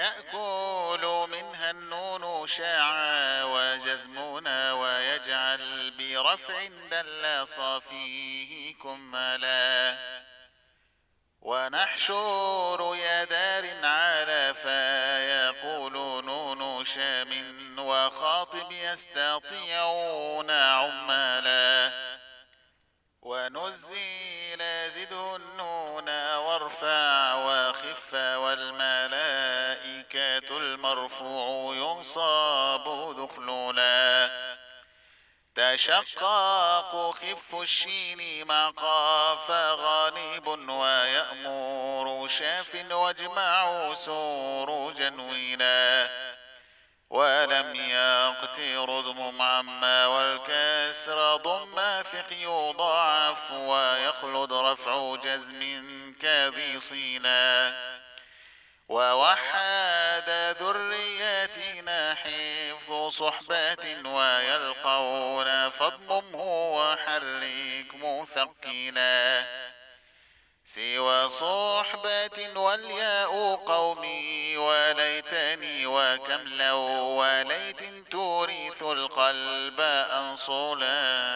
ويأكل منها النون شاعا وجزمنا ويجعل برفع دل صافيه كمالا. ونحشر يا دار على فيقول نون شام وخاطب يستطيعون عمالا. ونزيل زده النون وارفع وخف والملائكة المرفوع ينصاب دخلولا. تشقاق خف الشين مع قاف غالب ويأمور شاف واجمع سور جنويلا. ولم يقتر ضم عما والكسر ضم ثق يضاعف ويخلد رفع جزم كذي صيلا. ووحد ذرياتنا حفظ صحبة ويلقون فاضممه وحرك مثقلا. سوى صحبة والياء قومي وليتني وكم لو وليت تورث القلب أنصلا.